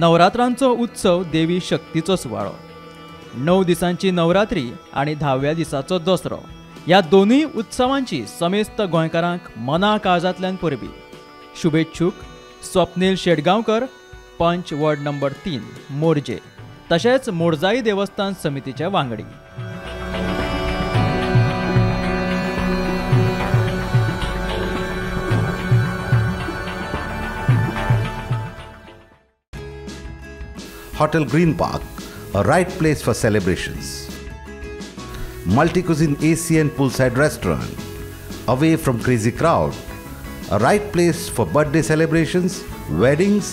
नवरात्रांचो उत्सव देवी शक्तीचो सुवाळो. 9 दिसांची नवरात्री आनी 10व्या दिसाचो दसरो ह्या दोनूय उत्सवांची समेस्त गोंयकारांक मना काळजांतल्यान परबी. शुभेच्छुक स्वप्नील शेटगांवकर, पंच वॉर्ड नंबर 3 मोरजे, तशेंच मोरजाई देवस्थान समितीचे वांगडी. Hotel Green Park, a right place for celebrations. Multi-cuisine AC and poolside restaurant, away from crazy crowd. A right place for birthday celebrations, weddings,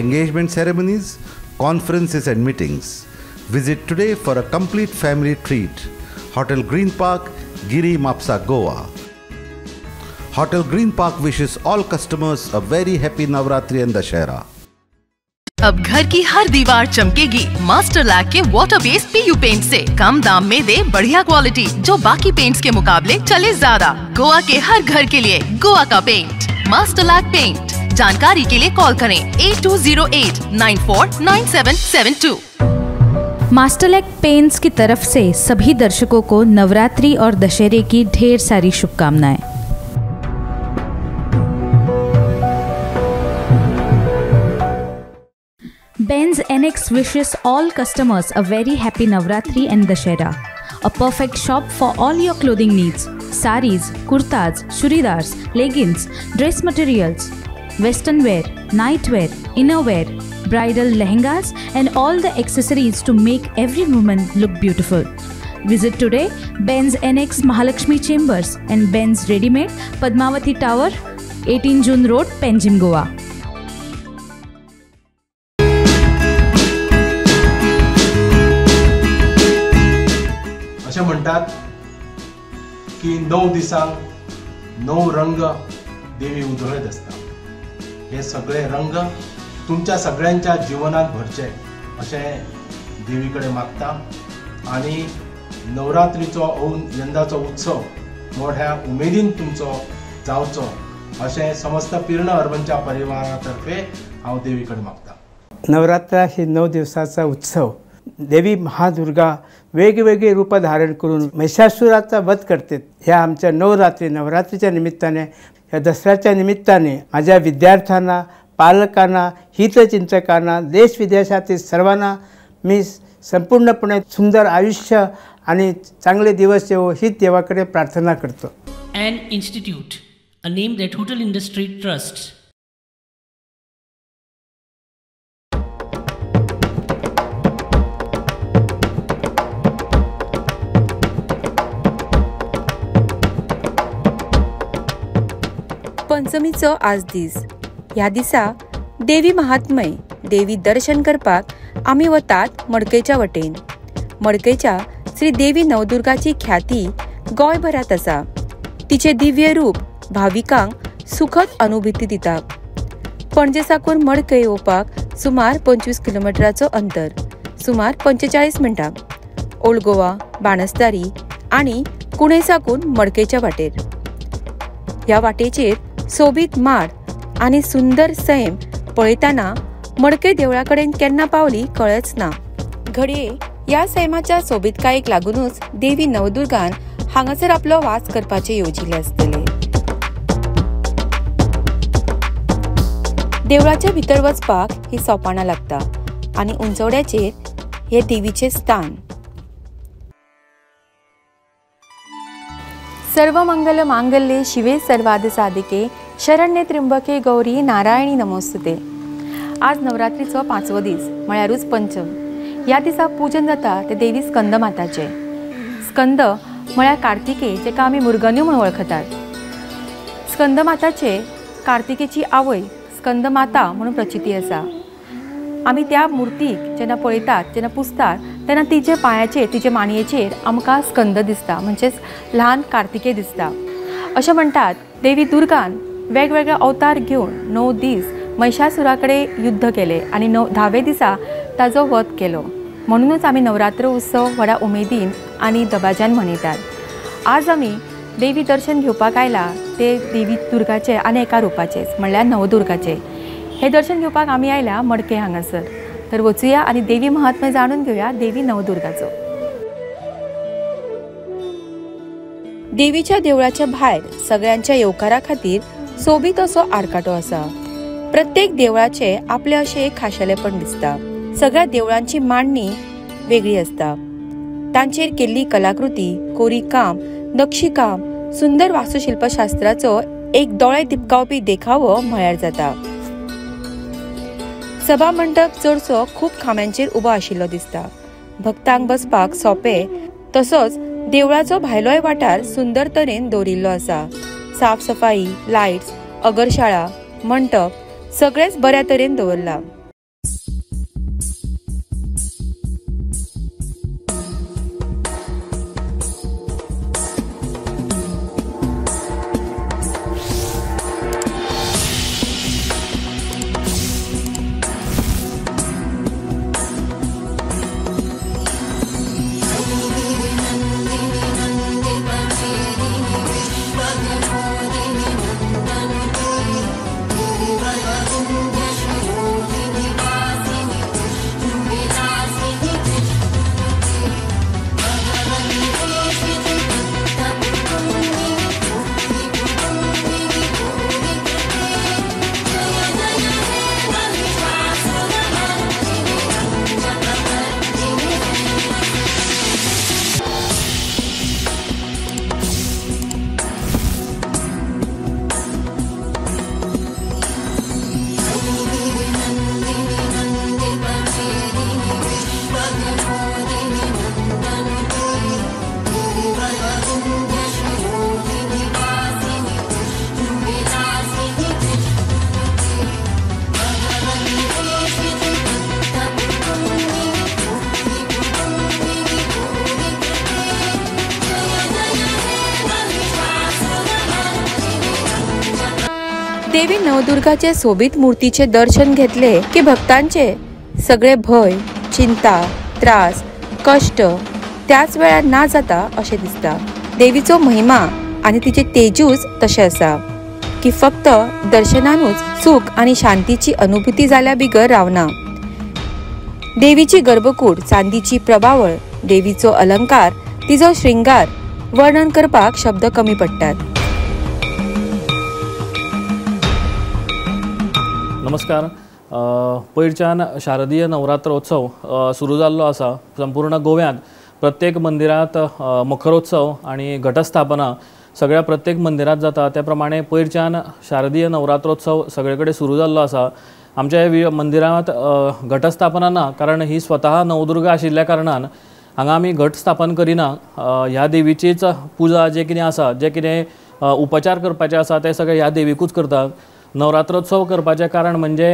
engagement ceremonies, conferences and meetings. Visit today for a complete family treat. Hotel Green Park, Giri, Mapsa, Goa. Hotel Green Park wishes all customers a very happy Navratri and Dashera. अब घर की हर दीवार चमकेगी master lac के water based PU paint से। कम दाम में दे बढ़िया क्वालिटी, जो बाकी पेंट्स के मुकाबले चले ज्यादा। गोवा के हर घर के लिए गोवा का पेंट मास्टर लैक पेंट। जानकारी के लिए कॉल करें 8208 949772। मास्टर लैक पेंट्स की तरफ से सभी दर्शकों को नवरात्रि और दशहरे की ढेर सारी शुभकामनाएं। Benz NX wishes all customers a very happy Navratri and Dashera. A perfect shop for all your clothing needs. Saris, kurtas, churidars, leggings, dress materials, western wear, night wear, inner wear, bridal lehengas and all the accessories to make every woman look beautiful. Visit today Benz NX Mahalakshmi Chambers and Benz Readymade, Padmavati Tower, 18 June Road, Panjim, Goa. अशें म्हणटात की 9 दिसांक 9 रंग देवी उधळत आसता. हे सगळे रंग तुमच्या सगळ्यांच्या जिवनात भरचे अशें देवी कडेन मागता आनी नवरात्रीचो यंदाचो उत्सव मोठ्या उमेदीन तुमचो जावचो अशें समस्त पिर्ण अर्बनच्या परिवारा तर्फे हांव देवी कडेन मागता. नवरात्र ही 9 दिवसाचा उत्सव. देवी महादुर्गा वेगवेगळे रूप धारण करून महिषासुराचा वध करते. ह्या आमच्या नवरात्रीच्या निमित्ताने, ह्या दसऱ्याच्या निमित्ताने माझ्या विद्यार्थ्यांना, पालकांना, हितचिंतकांना, देश विदेशातील सर्वांना मी संपूर्णपणे सुंदर आयुष्य आणि चांगले दिवस येवो ही देवाकडे प्रार्थना करतो. An institute, a name that hotel industry trusts. पंचमीचो आज दीस. ह्या दिसा देवी महात्मय देवी दर्शन करपाक आमी वतात मडकयच्या वटेन. मडकयच्या श्री देवी नवदुर्गाची ख्याती गोंयभरांत आसा. तिचे दिव्य रूप भाविकांक सुखद अनुभूती दिता. पणजे साकून मडकय येवपाक सुमार 25 किलोमिटराचो अंतर, सुमार 45 मिनटां. ओल्ड गोवा, बाणस्तारी आनी कुणे साकून मडकयच्या वाटेर. ह्या वाटेचेर सोबीत माड आनी सुंदर सैम पळयतना मडकय देवळा कडेन केन्ना पावली कळच ना. घडये ह्या सैमाच्या सोबीतकायेक लागूनच देवी नवदुर्गान हांगासर आपलो वास करपाचें येवजिलें आसतलें. देवळाच्या भितर वचपाक ही सोपाणां लागता आनी उंचवड्याचेर हे देवीचें स्थान. सर्वमंगल मांगल्ये शिवे सर्वार्थ साधिके शरण्ये त्र्यंबके गौरी नारायणी नमोस्तुते. आज नवरात्रीचो 5वो दीस म्हळ्यारूच पंचम. ह्या दिसा पूजन जाता ते देवी स्कंद माताचे. स्कंद म्हळ्यार कार्तिके, जेका आमी मुर्गन्यू म्हूण वळखतात. स्कंद माताचे कार्तिकेची आवय स्कंद माता म्हणून प्रचिती आसा. आमी त्या मुर्तीक जेन्ना पळयतात, जेन्ना पुजतात तेन्ना तिचे पांयाचेर, तिचे मांडयेचेर आमकां स्कंद दिसता, म्हणजेच ल्हान कार्तिके दिसता. अशें म्हणटात देवी दुर्गान वेगवेगळे अवतार घेवन 9 दीस महिषासुरा कडेन युद्ध केलें आनी 10व्या दिसा ताजो वध केलो. म्हणूनच आमी नवरात्र उत्सव व्हडा उमेदीन आनी दबाज्यान मनयतात. आज आमी देवी दर्शन घेवपाक आयला ते देवी दुर्गाचे आनी एका रुपाचेच, म्हणल्यार नवदुर्गाचे. हे दर्शन घेवपाक आमी आयल्या मडके हांगासर। तर वचुया आनी देवी महात्म्य जाणून घेवया देवी नवदुर्गाचो। देवीच्या देवळाच्या भायर सगळ्यांच्या येवकारा खातीर सोबीत असो आरकाटो आसा। प्रत्येक देवळाचे आपले अशें एक खाशेलेपण दिसता। सगळ्या देवळांची मांडणी वेगळी आसता। तांचेर केल्ली कलाकृती, कोरीव काम, नक्षीकाम, सुंदर वास्तुशिल्पशास्त्राचो एक दोळे दिपकावपी देखावो म्हळ्यार जाता। सभा मंडप चडसो खूब खांब्यांचेर उबो आशिल्लो दिसता। भक्तांक बसपाक सोपे तसोच देवळाचो भायलोय वाठार सुंदर तरेन दवरिल्लो आसा। साफ सफाई, लायट्स, अगरशाळा, मंटप सगळेच बऱ्या तरेन दवरला। देवी नवदुर्गाचे सोबीत मूर्तीचे दर्शन घेतले की भक्तांचे सगळे भंय, चिंता, त्रास, कष्ट त्याच वेळार ना जाता अशें दिसता। देवीचो महिमा आनी तिचे तेजूच तशें आसा की फक्त दर्शनानूच सुख आनी शांतीची अनुभूती जाल्या बिगर रावना। देवीची गर्भकूड, चांदीची प्रभावळ, देवीचो अलंकार, तिजो श्रृंगार वर्णन करपाक शब्द कमी पडटात। नमस्कार। पयरच्यान शारदीय नवरात्रोत्सव सुरू जाल्लो आसा। संपूर्ण गोव्यांत प्रत्येक मंदिरांत मखरोत्सव आनी घटस्थापना सगळ्या प्रत्येक मंदिरांत जाता। त्या प्रमाणे पयरच्यान शारदीय नवरात्रोत्सव सगळे कडेन सुरू जाल्लो आसा। आमच्या मंदिरांत घटस्थापना ना, कारण ही स्वतः नवदुर्गा आशिल्ल्या कारणान हांगा आमी घट स्थापन करिना। ह्या देवीचीच पुजा जे कितें आसा, जे कितें उपचार करपाचे आसा ते सगळे ह्या देवीकूच करतात। नवरात्रोत्सव करपाचें कारण म्हणजे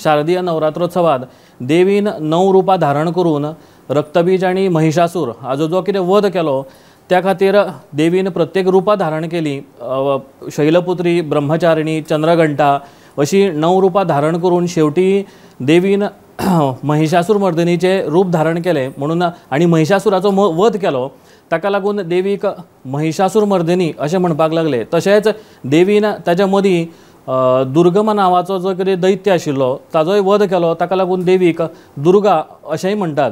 शारदीय नवरात्रोत्सवात देवीन 9 रुपां धारण करून रक्तबीज आनी महिषासूर हाजो जो कितें वध केलो त्या खातीर देवीन प्रत्येक रुपां धारण केली। शैलपुत्री, ब्रह्मचारिणी, चंद्रघंटा अशी 9 रुपां धारण करून शेवटी देवीन महिषासूर मर्दिनीचें रूप धारण केलें म्हणून आनी महिषासुराचो वध केलो। ताका लागून देवीक महिषासूर मर्दिनी अशें म्हणपाक लागले। तशेंच देवीन ताच्या मदीं दुर्गम नांवाचो जो कितें दैत्य आशिल्लो ताजोय वध केलो, ताका लागून देवीक दुर्गा अशेंय म्हणटात।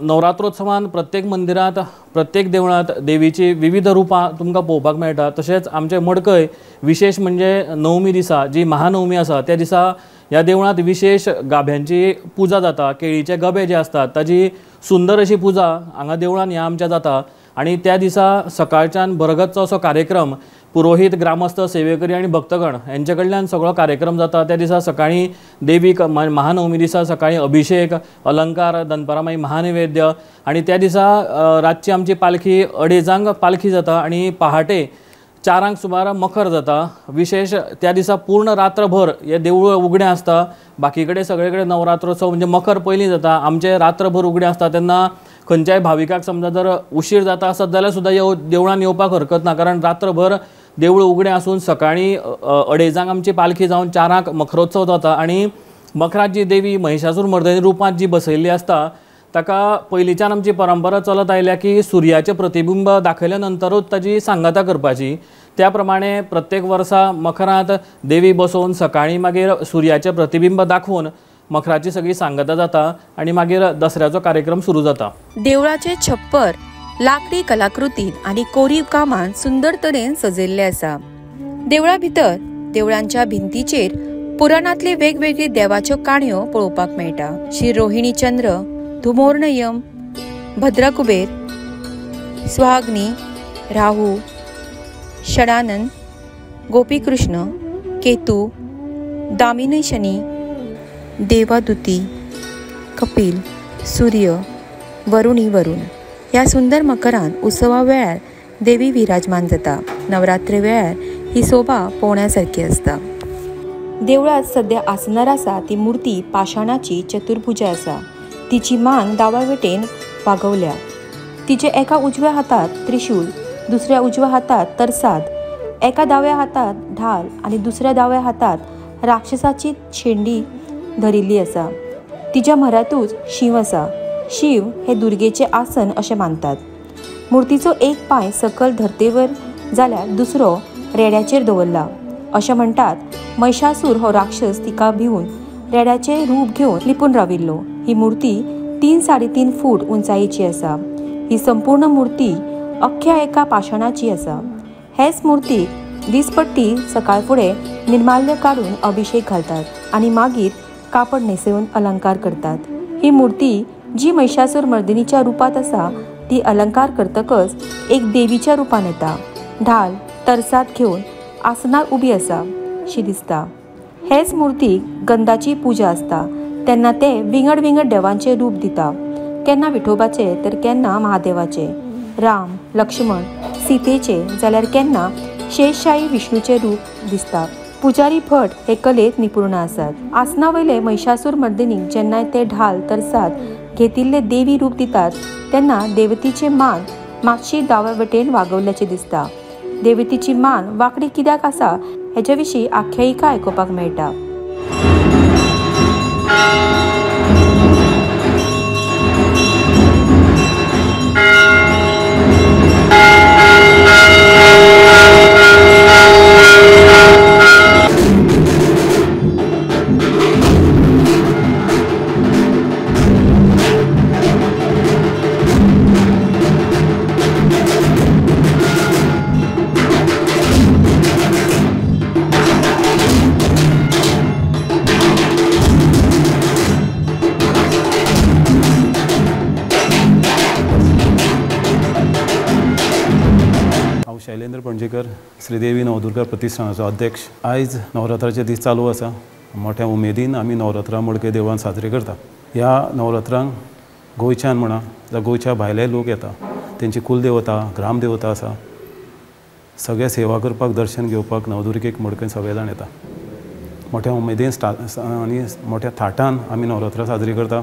नवरात्रोत्सवान प्रत्येक मंदिरांत, प्रत्येक देवळांत देवीची विविध रुपां तुमकां पळोवपाक मेळटा। तशेंच आमचे मडकय विशेष म्हणजे नवमी दिसा, जी महानवमी आसा त्या दिसा ह्या देवळांत विशेष गाभ्यांची पुजा जाता। केळीचे गबे जे आसतात ताजी सुंदर अशी पुजा हांगा देवळांत ह्या आमच्या जाता आनी त्या दिसा सकाळच्यान भरगच्च असो कार्यक्रम पुरोहीत, ग्रामस्थ, सेवेकरी आनी भक्तगण हेंचे कडल्यान सगळो कार्यक्रम जाता। त्या दिसा सकाळीं देवीक महानवमी दिसा सकाळीं अभिशेक, अलंकार, दनपारां मागीर महानैवेद्य आनी त्या दिसा रातची आमची पालखी 2:30 पालखी जाता आनी पहाटे 4 सुमार मखर जाता। विशेष त्या दिसा पूर्ण रात्रभर हे देवूळ उगडें आसता। बाकी कडेन सगळे कडेन नवरात्रोत्सव म्हणजे मखर पयलीं जाता, आमचें रात्रभर उगडें आसता। तेन्ना खंयच्याय भाविकाक समजा जर उशीर जाता आसत जाल्यार सुद्दां देवळान येवपाक हरकत ना, कारण रात्रभर देवूळ उगडें आसून सकाळीं 2:30 आमची पालखी जावन 4 मखरोत्सव जाता आनी मखरात जी देवी महिषासूर मर्दिनी रुपांत जी बसयल्ली आसता ताका पयलींच्यान आमची परंपरा चलत आयल्या की सुर्याचें प्रतिबिंब दाखयल्या नंतरूच ताजी सांगाता करपाची. त्या प्रमाणे प्रत्येक वर्सा मखरांत देवी बसोवन सकाळीं मागीर सुर्याचें प्रतिबिंब दाखोवन मखराची सगळी सांगता जाता आनी मागीर दसऱ्याचो कार्यक्रम सुरू जाता. देवळाचे छप्पर लाकडी कलाकृतीन आनी कोरीव कामान सुंदर तरेन सजयल्लें आसा. देवळा भितर देवळांच्या भिंतीचेर पुराणांतले वेगवेगळे देवाच्यो काणयो पळोवपाक मेळटा. श्री रोहिणी चंद्र, धुमोर्णयम, भद्रकुबेर, स्वाग्नी, राहू, षडानंद, गोपीकृष्ण, केतू, दामिनी शनी, देवादुती, कपिल, सूर्य, वरुणी वरुण ह्या सुंदर मकरान उत्सवा वेळार देवी विराजमान जाता. नवरात्री वेळार ही शोभा पळोवण्या सारकी आसता. देवळांत सद्या आसनार आसा ती मूर्ती पाषाणाची चतुर्भुजा आसा. तिची मान दाव्या वटेन वागवल्या. तिचे एका उजव्या हातात त्रिशूल, दुसऱ्या उजव्या हातात तरसाद, एका दाव्या हातात ढाल आनी दुसऱ्या दाव्या हातात राक्षसाची शेंडी धरिल्ली आसा. तिच्या म्हऱ्यांतूच शिव आसा. शिव हे दुर्गेचे आसन अशें मानतात. मूर्तीचो एक पांय सकल धर्तेवर जाल्यार दुसरो रेड्याचेर दवरला. अशें म्हणटात महिषासूर हो राक्षस तिका भिवन रेड्याचें रूप घेवन लिपून राविल्लो. ही मूर्ती 3 3.5 फूट उंचायेची आसा. ही संपूर्ण मूर्ती अख्ख्या एका पाषाणाची आसा. हेच मूर्तीक दीसपट्टी सकाळ फुडें निर्माल्य काडून अभिषेक घालतात आनी मागीर कापड न्हेसोवन अलंकार करतात. ही मूर्ती जी महिषासूर मर्दिनीच्या रुपांत आसा ती अलंकार करतकच एक देवीच्या रुपान येता. ढाल तरसाद घेवन आसनार उबी आसा शी दिसता. हेच मूर्तीक गंधाची पुजा आसता तेन्ना ते विंगड विंगड देवांचे रूप दिता. केन्ना विठोबाचे तर केन्ना महादेवाचे, राम, लक्ष्मण, सीतेचे जाल्यार केन्ना शेषशाही विष्णूचे रूप दिसता. पुजारी भट हे कलेत निपूर्ण आसात. आसना वयले महिषासूर मर्दिनीक जेन्ना ते ढाल तरसाद घेतिल्ले देवी रूप दितात तेन्ना देवतीचे मान मातशी दाव्या वटेन वागवल्याचे दिसता. देवतीची मान वांकडी कित्याक आसा हेजे विशीं आख्यायिका आयकुपाक मेळटा. शैलेंद्र पणजेकर, श्रीदेवी नवदुर्गा प्रतिष्ठानाचो अध्यक्ष. आयज नवरात्राचे दीस चालू आसा. मोठ्या उमेदीन आमी नवरात्रां मडकय देवळान साजरी करता. ह्या नवरात्रांक गोंयच्यान म्हणा जावं गोंयच्या भायले लोक येता. तेंची कुलदेवता, ग्रामदेवता आसा. सगळे सेवा करपाक, दर्शन घेवपाक नवदुर्गेक मडकय सगळे जाण येता. मोठ्या उमेदीन आनी मोठ्या थाटान आमी नवरात्रां साजरी करता.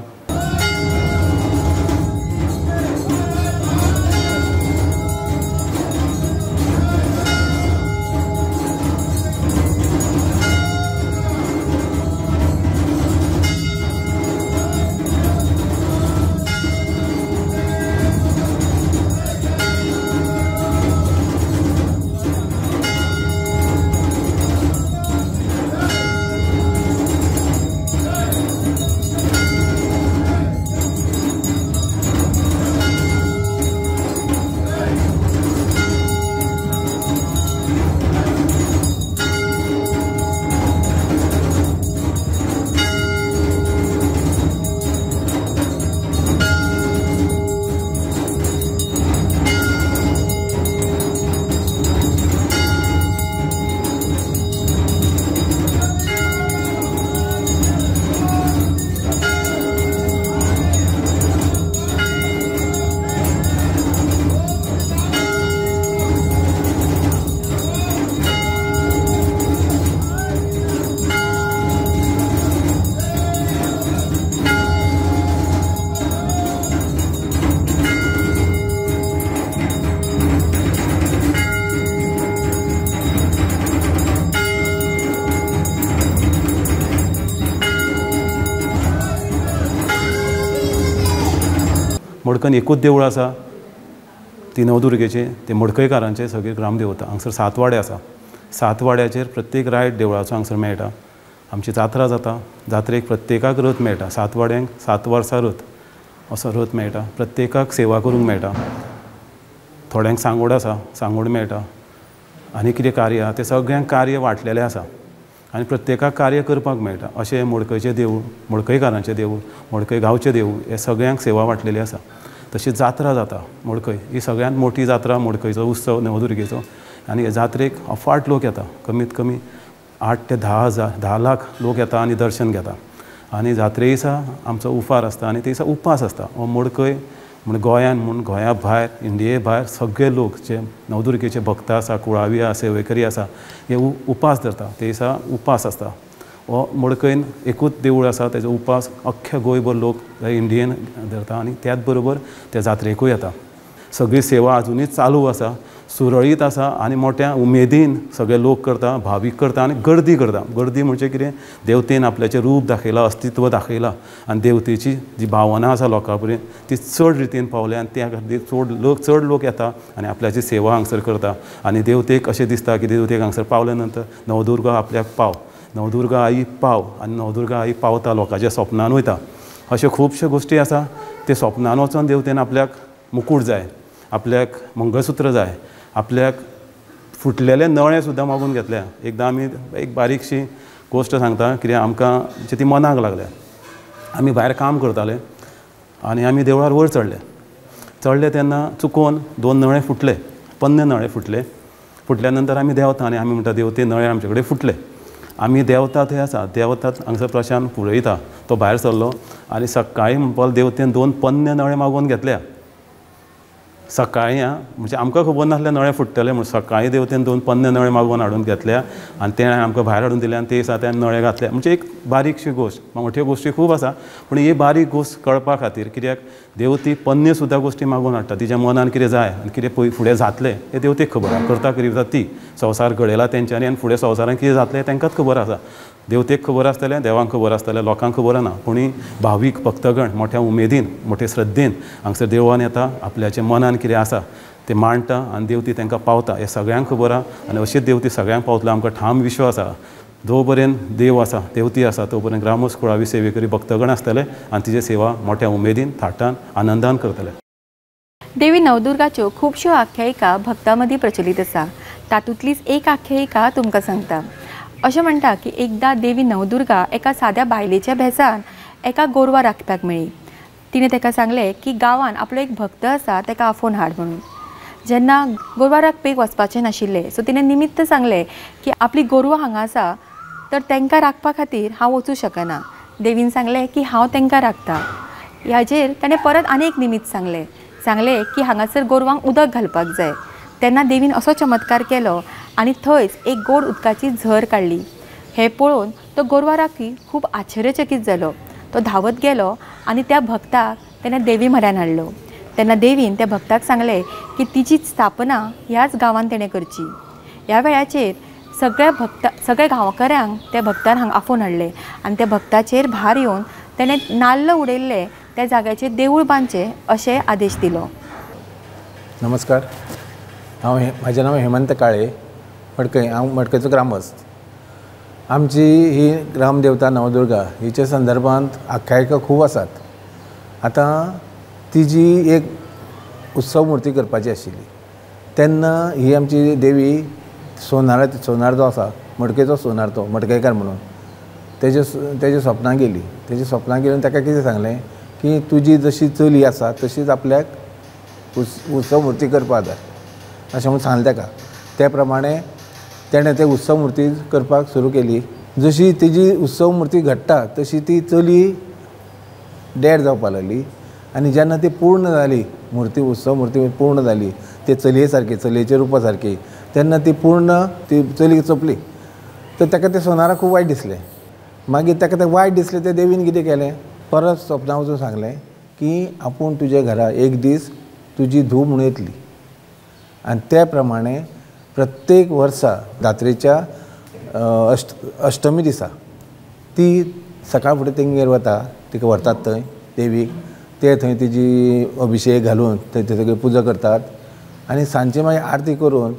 मडकयन एकूच देवूळ आसा ती नवदुर्गेचें, ते मडकयकारांचें सगळें ग्रामदेवता. हांगसर 7 वाडे आसा, 7 वाड्याचेर प्रत्येक रायट देवळाचो हांगसर मेळटा. आमची जात्रा जाता, जात्रेक प्रत्येकाक रथ मेळटा, 7 वाड्यांक 7 वर्सां रथ असो रथ मेळटा, प्रत्येकाक सेवा करूंक मेळटा. थोड्यांक सांगोड आसा, सांगोड मेळटा आनी कितें कार्य आसा तें सगळ्यांक कार्य वांटलेलें आसा आनी प्रत्येकाक कार्य करपाक मेळटा. अशें मडकयचें देवूळ, मडकयकारांचें देवूळ, मडकय गांवचें देवूळ हे सगळ्यांक सेवा वांटलेली आसा. तशीच जात्रा जाता मडकय, ही सगळ्यांत मोठी जात्रा मडकयचो उत्सव नवदुर्गेचो आनी हे जात्रेक अफाट लोक येता, कमीत कमी 8 ते 10 हजार 10 लाख लोक येता आनी दर्शन घेता. आनी जात्रे दिसा आमचो उफार आसता आनी ते दिसा उपास आसता. हो मडकय म्हण गोंयान म्हूण गोंया भायर इंडिये भायर सगळे लोक जे नवदुर्गेचे भक्त आसा, कुळावी आसा, सेवेकरी आसा, हे उपास धरता. ते दिसा उपास आसता. हो मडकयन एकूच देवूळ आसा, तेजो उपास अख्ख्या गोंयभर लोक इंडियेन धरता आनी त्याच बरोबर त्या जात्रेकूय येता. सगळी सेवा आजुनूय चालू आसा, सुरळीत आसा आनी मोठ्या उमेदीन सगळे लोक करता, भावीक करता आनी गर्दी करता. गर्दी म्हणजे कितें, देवतेन आपल्याचें रूप दाखयलां, अस्तित्व दाखयलां आनी देवतेची जी भावना आसा लोकां पर्यंत ती चड रितीन पावल्या आनी त्या खातीर चड लोक येता आनी आपल्याची सेवा हांगसर करता. आनी देवतेक अशें दिसता की देवतेक हांगसर पावल्या नंतर नवदुर्गा आपल्याक पाव, नवदुर्गा आई पाव आनी नवदुर्गा आई पावता, लोकांच्या सपनान वयता. अश्यो खुबश्यो गोश्टी आसा. ते सपनान वचोन देवतेन आपल्याक मुकूट जाय, आपल्याक मंगळसूत्र जाय, आपल्याक फुटलेले नळे सुद्दां मागून घेतल्या. एकदां आमी एक बारीकशी गोश्ट सांगता, कित्याक आमकां म्हणजे ती मनाक लागल्या. आमी भायर काम करताले आनी आमी देवळार वयर चडले. चडले तेन्ना चुकोन 2 नळे फुटले, पन्ने नळे फुटले. फुटल्या नंतर आमी देंवता आनी आमी म्हणटा देवते नळे आमचे कडेन फुटले. आमी देंवता थंय आसा, देंवतात हांगसर प्रशांत पुरयता, तो भायर सरलो आनी सकाळीं म्हणपाक देवतेन 2 पन्ने नळे मागोवन घेतल्या. सकाळीं आं, म्हणजे आमकां खबर नासलें नळे फुट्टले म्हूण. सकाळीं देवतेन 2 पन्ने नळे मागोवन हाडून घेतल्या आनी तेणें आमकां भायर हाडून दिले आनी ते दिसा तेणें नळे घातले. म्हणजे एक बारीकशी गोश्ट, मोठ्यो गोश्टी खूब आसा पूण ही बारीक गोश्ट कळपा खातीर, कित्याक देवती पन्ने सुद्दां गोश्टी मागोवन हाडटा. तिच्या मनान कितें जाय आनी कितें फुडें जातलें हें देवतेक खबर आसा. करता करिता ती संवसार घडयला तेंच्यांनी आनी फुडें संवसारान कितें जातलें तेंकांच खबर आसा. देवतेक खबर आसतलें, देवांक खबर आसतलें, लोकांक खबर ना. पूण भावीक भक्तगण मोठ्या उमेदीन, मोठे श्रद्धेन हांगसर देवळान येता, आपल्याच्या मनान कितें आसा तें मांडटा आनी देवती तांकां पावता. हें सगळ्यांक खबर आसा आनी अशीच देवती सगळ्यांक पावतलो आमकां ठाम विश्वास आसा. जो पर्यंत देव आसा, देवती आसा, तो पर्यंत ग्रामस्थ कुळावी सेवेकरी भक्तगण आसतले आनी तिची सेवा मोठ्या उमेदीन, थाटान, आनंदान करतले. देवी नवदुर्गाच्यो खुबश्यो आख्यायिका भक्तां मदीं प्रचलित आसा. तातूंतलीच एक आख्यायिका तुमकां सांगता. अशें म्हणटा की एकदां देवी नवदुर्गा एका साद्या बायलेच्या भेसान एका गोरवा राखप्याक मेळ्ळी. तिणें ताका सांगलें की गांवान आपलो एक भक्त आसा, ताका आफोवन हाड म्हणून. जेन्ना गोरवा राखपीक वचपाचें नाशिल्लें, सो तिणें निमित्त सांगलें की आपली गोरवां हांगा आसा तर तांकां राखपा खातीर हांव वचूं शकना. देवीन सांगलें की हांव तांकां राखता. हाजेर ताणें परत आनी एक निमित्त सांगलें, सांगलें की हांगासर गोरवांक उदक घालपाक जाय. तेन्ना देवीन असो चमत्कार केलो आनी थंयच एक गोड उदकाची झर काडली. हें पळोवन तो गोरवां राखपी खूब आश्चर्यचकीत जालो. तो धांवत गेलो आनी त्या भक्ताक तेणें देवी म्हऱ्यान हाडलो. तेन्ना देवीन त्या भक्ताक सांगलें की तिची स्थापना ह्याच गांवान तेणें करची. ह्या वेळाचेर सगळ्या गांवकऱ्यांक त्या भक्तान हांगा आफोवन हाडलें आनी त्या भक्ताचेर भार येवन तेणें नाल्ल उडयल्ले त्या जाग्याचेर देवूळ बांदचें अशें आदेश दिलो. नमस्कार, हांव म्हाजें नांव हेमंत काळे, मडकय. हांव मडकयचो ग्रामस्थ. आमची ही ग्रामदेवता नवदुर्गा हिच्या संदर्भांत आख्यायिका खूब आसात. आतां तिजी एक उत्सव मुर्ती करपाची आशिल्ली तेन्ना ही आमची देवी सोनार जो आसा मडकयचो सोनार, तो मडकयकार म्हणून तेजे सपनां गेली. तेजे सपनां गेली ताका कितें सांगलें की तुजी जशी चली आसा तशीच आपल्याक उत्सव मुर्ती करपाक जाय अशें म्हणून सांगलें ताका. त्या प्रमाणे तेणें ते उत्सव मुर्ती करपाक सुरू केली. जशी तेजी उत्सव मुर्ती घडटा तशी ती चली डेड जावपाक लागली आनी जेन्ना ती पूर्ण जाली मुर्ती, उत्सव मुर्ती पूर्ण जाली ते चलये सारकी, चलयेच्या रुपा सारकी, तेन्ना ती पूर्ण ती चली चोपली. तर ताका तें सोनाराक खूब वायट दिसलें. मागीर ताका तें वायट दिसलें ते देवीन कितें केलें, परत सपनां वचून सांगलें की आपूण तुज्या घरा एक दीस तुजी धूव म्हणून येतली. आनी त्या प्रमाणे प्रत्येक वर्सा जात्रेच्या अष्टमी दिसा ती सकाळ फुडें तेंगेर वता, तिका व्हरतात थंय देवीक. ते थंय तेजी अभिशेक घालून थंय ते सगळी पुजा करतात आनी सांजची मागीर आरती करून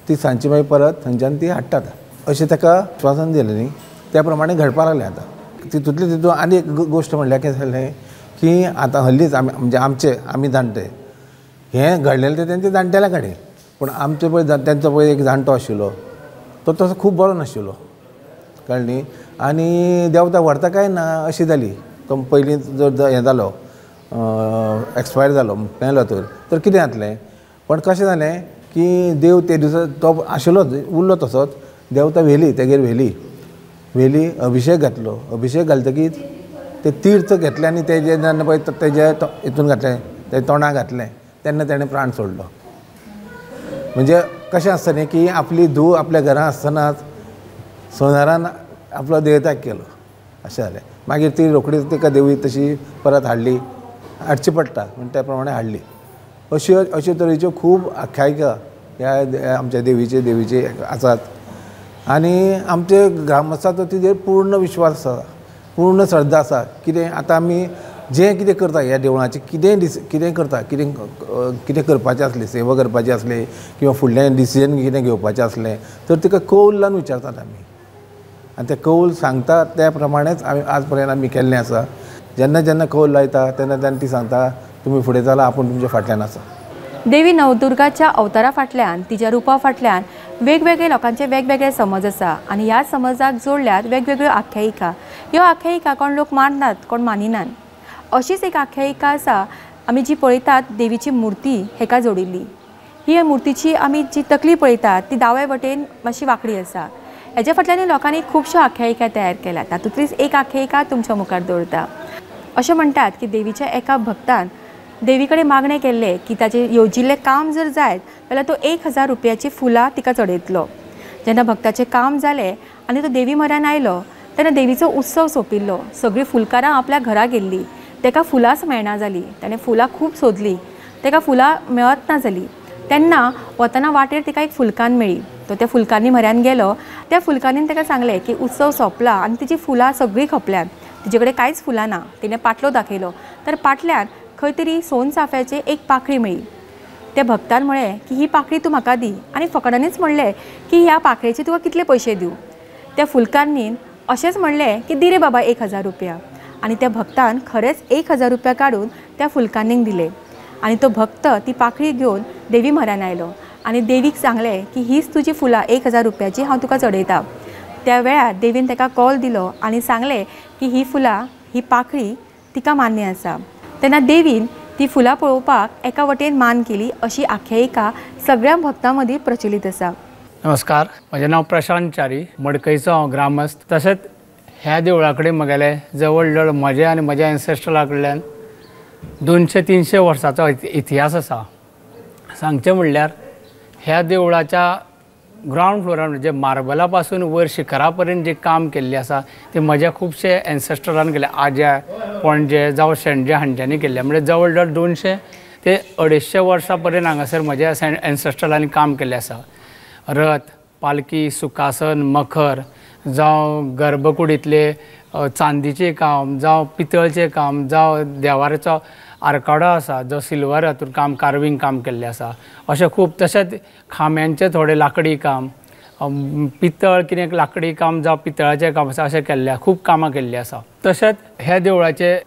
ती सांजची मागीर परत थंयच्यान ती हाडटात. अशें ताका आश्वासन दिलें न्ही, त्या प्रमाणे घडपाक लागलें. आतां तितूंतले तितून आनी एक गोश्ट म्हणल्यार कितें जालें की आतां हल्लीच आमी म्हणजे आमचे आमी जाणटे हें घडलेलें तें तेंच्या जाणटेल्या कडेन, पूण आमचे पळय तेंचो पळय एक जाणटो आशिल्लो तो तसो खूब बरो नाशिल्लो, कळ्ळें न्ही. आनी देवता व्हरता काय ना अशी जाली. तो पयलीं जर हें जालो एक्सपायर जालो मेलो तर कितें जातलें. पण कशें जालें की देव ते दिसा तो आशिल्लोच उरलो तसोच, देवता व्हेली तेगेर व्हेली व्हेली अभिशेक घातलो. अभिशेक घालतकीच ते तीर्थ घेतलें आनी तेजे जेन्ना पळय तेजे हितून घातलें ते तोंडाक घातलें तेन्ना तेणें प्राण सोडलो. म्हणजे कशें आसता न्ही की आपली धूव आपल्या घरां आसतनाच संवसारान आपलो देवताक केलो अशें जालें. मागीर ती रोखडीच तिका देवी तशी परत हाडली, हाडची पडटा म्हण त्या प्रमाणे हाडली. अश्यो अश्यो तरेच्यो खूब आख्यायिका ह्या आमच्या देवीचे देवीचे आसात. आनी आमचे ग्रामस्थाचो तिजेर पूर्ण विश्वास आसा, पूर्ण श्रद्धा आसा. कितें आतां आमी जें कितें करता ह्या देवळाचें कितेंय कितें करता, कितें कितें करपाचें आसलें, सेवा करपाची आसली किंवा फुडलें डिसिजन कितें घेवपाचें आसलें तर तिका कौल लावन विचारतात आमी आनी तें कौल सांगता त्या प्रमाणेच आमी आज पर्यंत आमी केल्लें आसा. जेन्ना जेन्ना कौल लायता तेन्ना तेन्ना ती सांगता तुमी फुडें चला, आपूण तुमच्या फाटल्यान आसा. देवी नवदुर्गाच्या अवतारा फाटल्यान, तिच्या रुपा फाटल्यान वेगवेगळे लोकांचे वेगवेगळे समज आसा आनी ह्या समजाक जोडल्यार वेगवेगळ्यो आख्यायिका. ह्यो आख्यायिका कोण लोक माननात, कोण मानिनात. अशीच एक आख्यायिका आसा आमी जी पळयतात देवीची मुर्ती हेका जोडिल्ली. ही मुर्तीची आमी जी तकली पळयतात ती दावे वटेन मातशी वांकडी आसा. हेज्या फाटल्यान लोकांनी खुबश्यो आख्यायिका तयार केल्या. तातूंतलीच एक आख्यायिका तुमच्या मुखार दवरता. अशें म्हणटात की देवीच्या एका भक्तान देवी कडेन मागणें केल्लें की ताचें येवजिल्लें काम जर जायत जाल्यार तो 1000 रुपयाची फुलां तिका चडयतलो. जेन्ना भक्ताचें काम जालें आनी तो देवी म्हऱ्यान आयलो तेन्ना देवीचो उत्सव सोंपिल्लो. सगळीं फुलकारां आपल्या घरा गेल्लीं. ताका फुलांच मेळना जालीं. ताणें फुलां खूब सोदलीं, ताका फुलां मेळत ना जालीं. तेन्ना वतना वाटेर तिका एक फुलकान्न मेळ्ळी. तो त्या फुलकान्नी म्हऱ्यान गेलो. त्या फुलकान्नीन ताका सांगलें की उत्सव सोंपला आनी तिची फुलां सगळीं खपल्यांत, तिचे कडेन कांयच फुलां ना. तिणें पाटलो दाखयलो तर पाटल्यान खंय तरी सोन चाफ्याचें एक पाखळी मेळ्ळी. त्या भक्तान म्हळें की ही पाखळी तूं म्हाका दी आनी फकणांनीच म्हणलें की ह्या पाखळेचे तुका कितले पयशे दिवं. त्या फुलकान्नीन अशेंच म्हणलें की दी रे बाबा 1000 रुपया. आनी त्या भक्तान खरेंच 1000 रुपया काडून त्या फुलकान्नीक दिले आनी तो भक्त ती पाखळी घेवन देवी म्हऱ्यान आयलो आनी देवीक सांगलें की हीच तुजी फुलां 1000 रुपयाची हांव तुका चडयता. त्या वेळार देवीन ताका कॉल दिलो आनी सांगलें की ही फुलां, ही पाखळी तिका मान्य आसा. तेन्ना देवीन ती फुलां पळोवपाक एका वटेन मान केली अशी आख्यायिका सगळ्या भक्तां मदीं प्रचलित आसा. नमस्कार, म्हजें नांव प्रशांत च्यारी, मडकयचो हांव ग्रामस्थ. तशेंच ह्या देवळा कडेन म्हगेलें जवळ जवळ म्हजें आनी म्हज्या एन्सेस्ट्रला कडल्यान 200-300 वर्सांचो इतिहास आसा. सांगचें म्हणल्यार ह्या देवळाच्या ग्रावंड फ्लोरार म्हणजे मार्बला पासून वयर शिखरा पर्यंत जें काम केल्लें आसा तें म्हज्या खुबशे एन्सेस्टरान केलें, आज्या, पणजे जावं शेणजे हांच्यांनी केल्लें. म्हणजे जवळ जवळ 200 ते 250 वर्सां पर्यंत हांगासर म्हज्या एन्सेस्टरांनी काम केल्लें आसा. रथ, पालकी, सुखासन, मखर जावं गर्भकुडींतलें चांदीचें काम जावं पितळचें काम जावं देवाऱ्याचो आरकाडो आसा जो सिल्वर हातूंत काम कार्विंग काम केल्लें आसा अशें खूब. तशेंच खांब्यांचें थोडें लांकडी काम, पितळ कितें लांकडी काम जावं पितळाचें काम आसा अशें केल्लें, खूब कामां केल्लीं आसा. तशेंच ह्या देवळाचें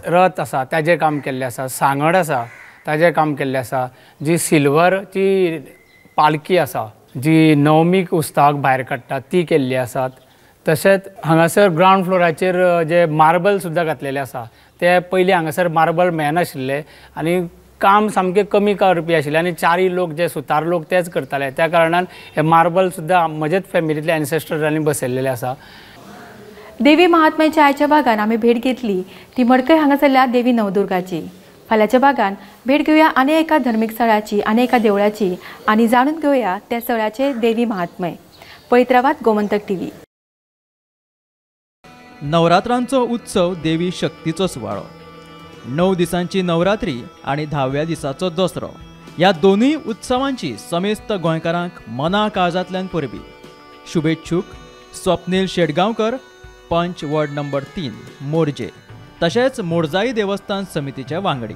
रथ आसा ताजें काम केल्लें आसा, सांगड आसा ताजें काम केल्लें आसा, जी सिल्वरची पालकी आसा जी नवमीक उत्सवाक भायर काडटा ती केल्ली आसात. तशेंच हांगासर ग्रावंड फ्लोराचेर जे मार्बल सुद्दां घातलेले आसा ते पयलीं हांगासर मार्बल मेळनाशिल्ले आनी काम सामकें कमी करपी आशिल्ले आनी चारी लोक जे सुतार लोक तेच करताले, त्या कारणान हे मार्बल सुद्दां म्हजेच फॅमिलींतले एन्सेस्टरांनी बसयल्लेले आसा. देवी महात्म्याच्या आयच्या भागान आमी भेट घेतली ती मडकय हांगासरल्या देवी नवदुर्गाची. फाल्यांच्या भागान भेट घेवया आनी एका धर्मीक स्थळाची आनी एका देवळाची आनी जाणून घेवया त्या स्थळाचे देवी महात्म्य. पळयत रावात गोमंतक टीव्ही. नवरात्रांचो उत्सव देवी शक्तीचो सुवाळो. 9 दिसांची नवरात्री आनी 10व्या दिसाचो दसरो ह्या दोनूय उत्सवांची समेस्त गोंयकारांक मना काळजांतल्यान परबी. शुभेच्छुक स्वप्नील शेटगांवकर, पंच वॉर्ड नंबर 3, मोरजे. तशेंच मोडजाई देवस्थान समितीचे वांगडी.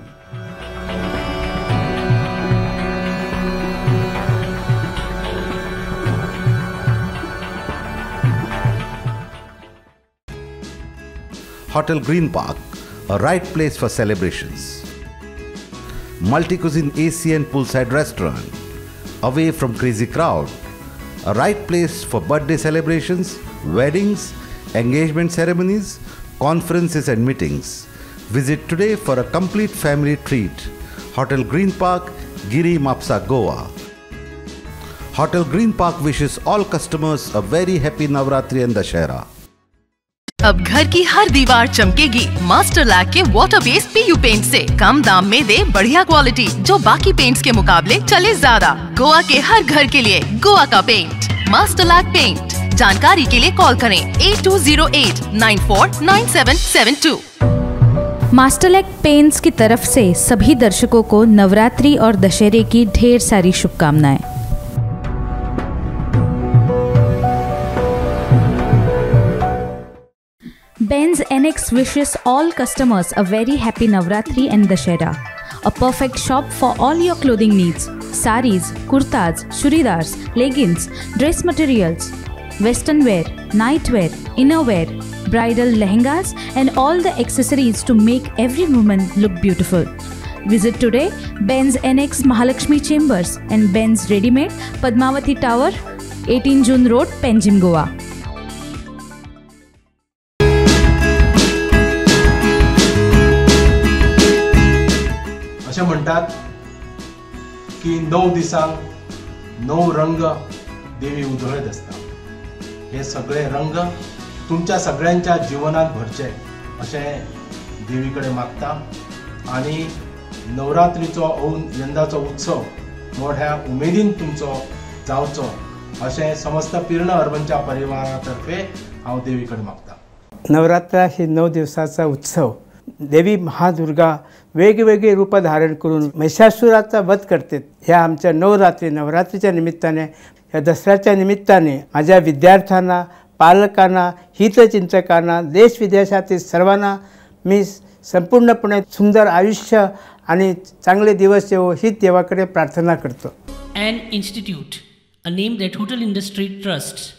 Hotel Green Park, a right place for celebrations. Multi-cuisine AC and poolside restaurant, away from crazy crowd. A right place for birthday celebrations, weddings, engagement ceremonies, conferences and meetings. Visit today for a complete family treat. Hotel Green Park, Giri, Mapsa, Goa. Hotel Green Park wishes all customers a very happy Navratri and Dashera. अब घर की हर दीवार चमकेगी master lac के water based PU paint से। कम दाम में दे बढ़िया क्वालिटी, जो बाकी पेंट्स के मुकाबले चले ज्यादा। गोवा के हर घर के लिए गोवा का पेंट, मास्टर लैक पेंट। जानकारी के लिए कॉल करें 8208 949772। मास्टरलैक पेंट्स की तरफ से सभी दर्शकों को नवरात्रि और दशहरे की ढेर सारी शुभकामनाएं। Benz NX wishes all customers a very happy Navratri and Dashera. A perfect shop for all your clothing needs. Saris, kurtas, churidars, leggings, dress materials, western wear, night wear, inner wear, bridal lehengas and all the accessories to make every woman look beautiful. Visit today Benz NX Mahalakshmi Chambers and Benz Readymade, Padmavati Tower, 18 June Road, Panjim, Goa. अशें म्हणटात की 9 दिसांक 9 रंग देवी उधळत आसता. हे सगळे रंग तुमच्या सगळ्यांच्या जिवनात भरचे अशें देवी कडेन मागता आनी नवरात्रीचो यंदाचो उत्सव मोठ्या उमेदीन तुमचो जावचो अशें समस्त पिर्ण अर्बनच्या परिवारा तर्फे हांव देवी कडेन मागता. नवरात्र ही 9 दिवसाचा उत्सव. देवी महादुर्गा वेगवेगळी रूपं धारण करून महिषासुराचा वध करते. ह्या आमच्या नवरात्रीच्या निमित्ताने, ह्या दसऱ्याच्या निमित्ताने माझ्या विद्यार्थ्यांना, पालकांना, हितचिंतकांना, देश विदेशातील सर्वांना मी संपूर्णपणे सुंदर आयुष्य आणि चांगले दिवस येवो ही देवाकडे प्रार्थना करतो. An institute, a name that hotel industry trusts.